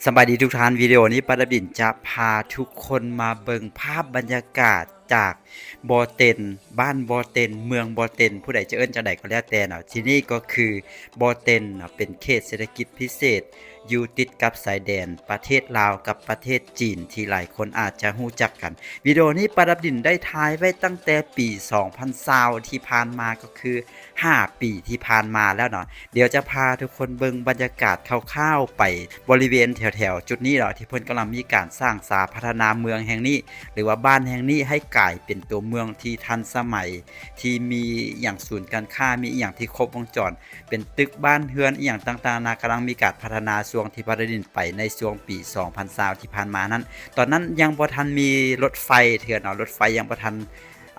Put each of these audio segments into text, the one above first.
ສະບາຍດີທຸກທ່ານ, ວິດີໂອນີ້ປາດາບດິນຈະພາທຸກຄົນມາເບິ່ງພາບບັນຍາກາດຈາກບໍ່ເຕັນ, ບ້ານບໍ່ເຕັນ, ເມືອງບໍ່ເຕັນ, ຜູ້ໃດຈະເອີ້ນຈັ່ງໃດກໍແລ້ວແຕ່ເນາະ. ທີ່ນີ້ກໍຄືບໍ່ເຕັນເນາະ, ເປັນເຂດເສດຖະກິດພິເສດ ຢູ່ຕິດກັບຊາຍແດນປະເທດລາວກັບປະເທດຈີນ ທີ່ຫຼາຍຄົນອາດຈະຮູ້ຈັກກັນ. ວິດີໂອນີ້ປາດາບດິນໄດ້ຖ່າຍໄວ້ຕັ້ງແຕ່ປີສອງພັນຊາວທີ່ຜ່ານມາ ກໍຄືຫ້າປີທີ່ຜ່ານມາແລ້ວເນາະ. ດຽວຈະພາທຸກຄົນເບິ່ງບັນຍາກາດຄ່າວໆໄປບໍລິເວນແຖວໆຈຸດນີ້ເນາະ ທີ່ເພິ່ນກຳລັງມີການສ້າງສາພັດທະນາເມືອງແຫ່ງນີ້ ຫຼືວ່າບ້ານແຫ່ງນີ້ໃຫ້ກາຍເປັນຕົວເມືອງທີ່ທັນສະໄໝ ທີ່ມີອີ່ຫຍັງສູນການຄ້າ ມີອີ່ຫຍັງທີ່ຄົບວົງຈອນ ເປັນຕຶກບ້ານເຮືອນອີ່ຫຍັງຕ່າງໆນານາ ກຳລັງມີການພັດທະນາ. ຊ່ວງທີ່ປາດາບດິນໄປໃນຊ່ວງປີສອງພັນຊາວທີ່ຜ່ານມານັ້ນ ຕອນນັ້ນຍັງບໍ່ທັນມີລົດໄຟເທື່ອເນາະ, ລົດໄຟຍັງບໍ່ທັນ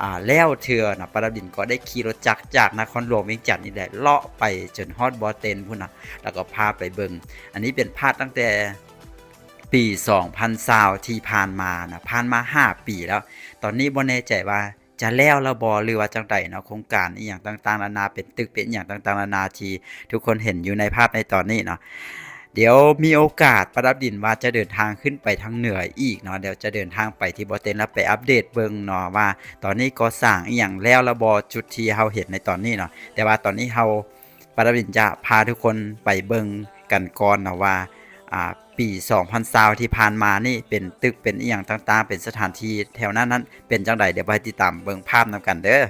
ອ່າ ແລ້ວເທື່ອເນາະ. ປາດາບດິນກໍໄດ້ຂີ່ລົດຈັກຈາກນະຄອນຫຼວງວຽງຈັນນີ້ແຫຼະ ເລາະໄປຈົນຮອດບໍ່ເຕັນພຸ້ນນະ ແລ້ວກໍພາໄປເບິ່ງ. ອັນນີ້ເປັນພາບຕັ້ງແຕ່ປີສອງພັນຊາວທີ່ຜ່ານມານະ, ຜ່ານມາຫ້າປີແລ້ວ. ຕອນນີ້ບໍ່ແນ່ໃຈວ່າຈະແລ້ວແລ້ວບໍ່ ຫຼືວ່າຈັ່ງໃດເນາະ, ໂຄງການອີ່ຫຍັງຕ່າງໆນານາ ເປັນຕຶກເປັນອີ່ຫຍັງຕ່າງໆນານາ ທີ່ທຸກຄົນເຫັນຢູ່ໃນພາບໃນຕອນນີ້ເນາະ. ດຽວມີໂອກາດປາດາບດິນວ່າຈະເດີນທາງຂຶ້ນໄປທາງເໜືອອີກເນາະ, ດຽວຈະເດີນທາງໄປທີ່ບໍ່ເຕັນ ແລ້ວໄປອັບເດດເບິ່ງເນາະ ວ່າຕອນນີ້ກໍ່ສ້າງອີ່ຫຍັງແລ້ວແລ້ວບໍ່ ຈຸດທີ່ເຮົາເຫັນໃນຕອນນີ້ເນາະ. ແຕ່ວ່າຕອນນີ້ເຮົາ ປາດາບດິນຈະພາທຸກຄົນໄປເບິ່ງກັນກ່ອນເນາະວ່າ ອ່າ ປີສອງພັນຊາວທີ່ຜ່ານມານີ້ເປັນຕຶກເປັນອີ່ຫຍັງຕ່າງໆ ເປັນສະຖານທີ່ແຖວນັ້ນນັ້ນເປັນຈັ່ງໃດ. ດຽວໄປຕິດຕາມເບິ່ງພາບນຳກັນເດີ້.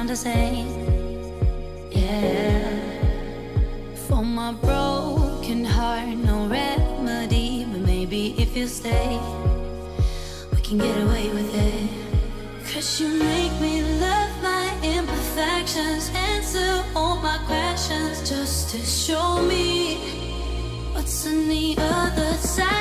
the same. Yeah. For my broken heart, no remedy. But maybe if you stay, we can get away with it. Cause you make me love my imperfections, answer all my questions, just to show me what's on the other side.